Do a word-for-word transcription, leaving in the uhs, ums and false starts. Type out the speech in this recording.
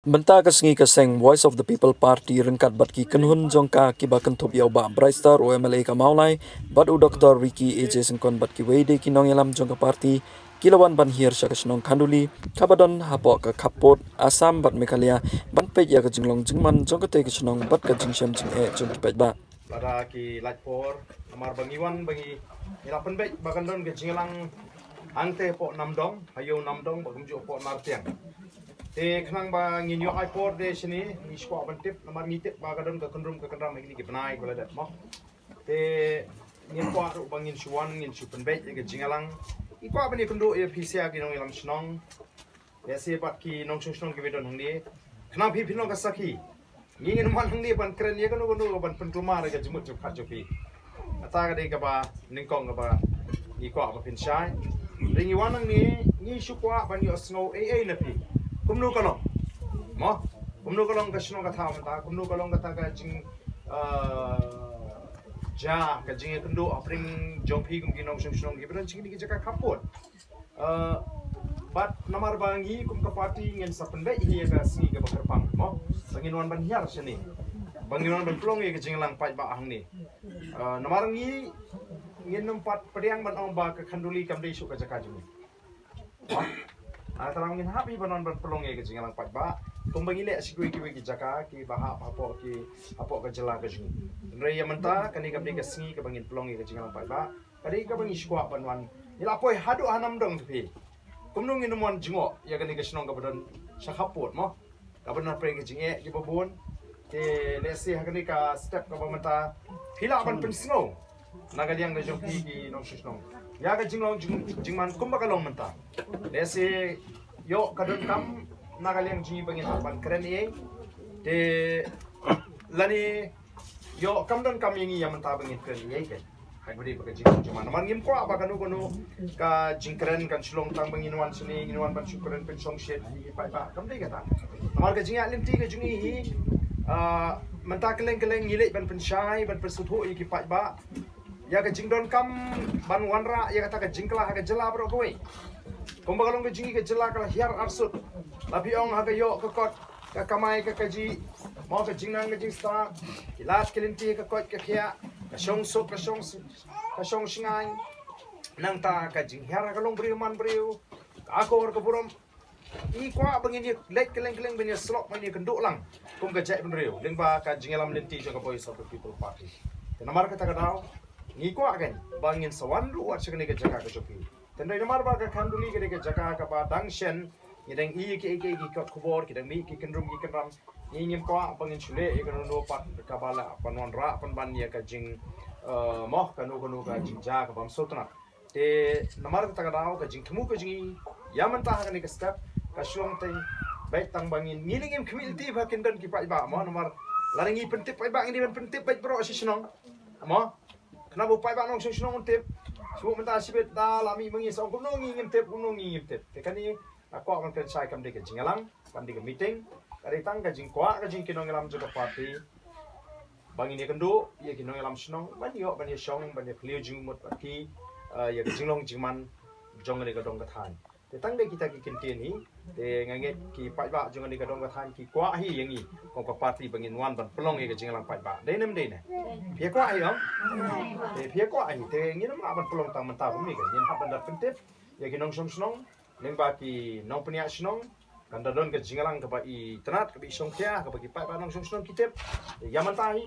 Mynta ka sngi ka seng Voice of the People Party ryngkat bad ki kynhun jong ka kiba kynthup ïa u Bah Brightstar, u M L A ka Mawlai, bad u Doctor Ricky A J Syngkon bad kiwei de ki nongïalam jong ka party ki la wan ban hiar sha ka shnong Khanduli kaba don hapoh ka khappud Assam bad Meghalaya ban peit ïa ka jinglong jingman jong katei ka shnong bad ka jingshem jingeh jong ki paidbah. Lada ki lait por, namar ba ngi wan ba ngi, ngi la pynbeit ba kan don ka jingïalang hangtei hapoh Namdong, ha ïew Namdong, ba kumjuh hapoh Nartiang. Te khnang ba ngin ïoh ai por de shane, ngi shu kwah ban tip, namar ngi tip ba ka don ka kynrum ka kynram ha kine ki bnai kiba la dep mo. Te ngin kwah ruh ba ngin shu wan, ngin shu pynbeit ïa ka jingïalang. Ngi kwah ban ïakynduh ïa phi sha ki nongïalam shnong, ïa sha bad ki nongshong shnong kiba don hangne. Khnang phi phin long ka sakhi. Ngi ngin wan hangne ban kren ïa kano kano ban pynkulmar ïa ka jingmut jingpyrkhat jong phi. Kata ka dei kaba nyngkong kaba ngi kwah ba phin shai. Hynrei ngi wan hangne, ngi shu kwah ban ïohsngew ei ei na phi. Kumno ka long? Mo? Kumno ka long ka shnong ka thaw mynta? Kumno ka long kata ka jing, ah, ja, ka jingïakynduh hapdeng jong phi kum ki nongshong shnong kiba don sha kine ki jaka khappud? Uh, bad namar ba ngi kum ka party ngin sa pynbeit hi ïa ka sngi kaba kyrpang mo, ba ngin wan ban hiar shane, ba ngin wan ban pynlong ïa ka jingïalang paidbah hangne. Uh, namar ngi, ngin nym pat pdiang ban ong ba ka Khanduli kam dei shuh ka jaka jong ngi. Mo? Ah, tang ngin hap hi ban wan ban pynlong ïa ka jingïalang paidbah kumba ngi leh sha kiwei kiwei ki jaka kiba hap hapoh ki, hapoh ka jylla ka jong ngi. Hynrei ïa mynta kane kam dei ka sngi kaba ngin pynlong ïa ka jingïalang paidbah. Ka dei kaba ngi shu kwah ban wan. Ngi la poi haduh ha Namdong te phi. Kumno ngin nym wan jngoh ïa kane ka shnong kaba don sha khappud mo, kaba don hapdeng ka jingeh kiba bun. Te lehse ha kane ka step kaba mynta phi lah ban pynsngew na ka liang ka jong phi ki nongshong shnong ïa ka jinglong jing, jingman kumba ka long mynta. Lehse ïoh ka donkam na ka liang jong ngi ba ngin hap ban kren ei ei. Te lane ïoh kam donkam ïa ngi ïa mynta ba ngin kren ei ei. Hynrei ba ka jingkren jong ngi namar ngim kwah ba kano kano ka jingkren kan shu long tang ba ngin wan shane, ngin wan ban shu kren pynshongshit ïa ki paidbah, kam dei kata. Namar ka jingïaid lynti ka jong ngi hi, ah, mynta kylleng kylleng ngi leit ban pynshai ban pynsngewthuh ïa ki paidbah ïa ka jingdonkam ban wanrah ïa kata ka jingkylla ha ka jylla baroh kawei. Kumba ka long ka jong ngi ka jylla ka la hiar arsut. La phi ong ha ka ïoh ka kot, ka kamai ka kajih, mo, ka jingnang ka jingstad, ki lad ki lynti, ka koit ka khiah, ka shong suk, ka shong s-, ka shong shngaiñ, nangta ka jinghiar ha ka long briew man briew, ka akor ka burom. Ngi kwah ba ngin ïa leit kylleng kylleng ban ïa slok ban ïa kynduh lang kum ka jaitbynriew lyngba ka jingïalam lynti jong ka Voice of the People Party. Te namar kata ka daw ngi kwah kan ba ngin sa wan ruh wat sha kane ka jaka ka jong phi. Te hynrei namar ba ka Khanduli ka dei ka jaka kaba dang shen, ngi dang ïohi kiei kiei ki kot khubor, ki dang mih ki kynrum ki kynram. Ngi ngim kwah ba ngin shu leh ïa kano kano pat kaba lah ban wanrah pynban ïa ka jing, eh, mo, kano kano ka jingjia kaba ym sngewtynnat. Te namar kata ka daw ka jingthmu ka jong ngi ïa mynta ha kane ka step ka shu long teng beit tang ba ngin, ngi ne ngim khmih lynti ba kin don ki paidbah mo, namar lada ngi pyntip paidbah ngi dei ban pyntip beit baroh shi shnong mo. Kane ba u paidbah nongshong shnong un tip. Shu mynta shibit da la mih ma ngi sa ong kumno ngi ngim tip, kumno ngi ngim tip. Te kane nga kwah ban kren shai kam dei ka jingïalang, kam dei ka meeting. Ka dei tang ka jingkwah ka jong ki nongïalam jong ka party ba ngin ïakynduh ïa ki nongïalam shnong ban ïoh ban ïashong ban ïakhliew jingmut bad ki, eh, ïa ka jinglong jingman jong kane ka dong ka thaiñ. Te tang dei kita ki kyntien hi. Te nga ngeit ki paidbah jong kane ka dong ka thaiñ ki kwah hi ïa ngi kum ka party ba ngin wan ban pynlong ïa ka jingïalang paidbah. Dei ne ym dei ne? Phi kwah hi ong? Te phi kwah hi. Te ngin ym lah ban pynlong tang mynta kumne, ka ngin hap ban da pyntip ïa ki nongshong shnong lyngba ki nongpynïaid shnong. Kan da don ka jingïalang kaba itynnat, kaba ishongkhia, kaba ki paidbah nongshong shnong ki tip. Te ïa mynta hi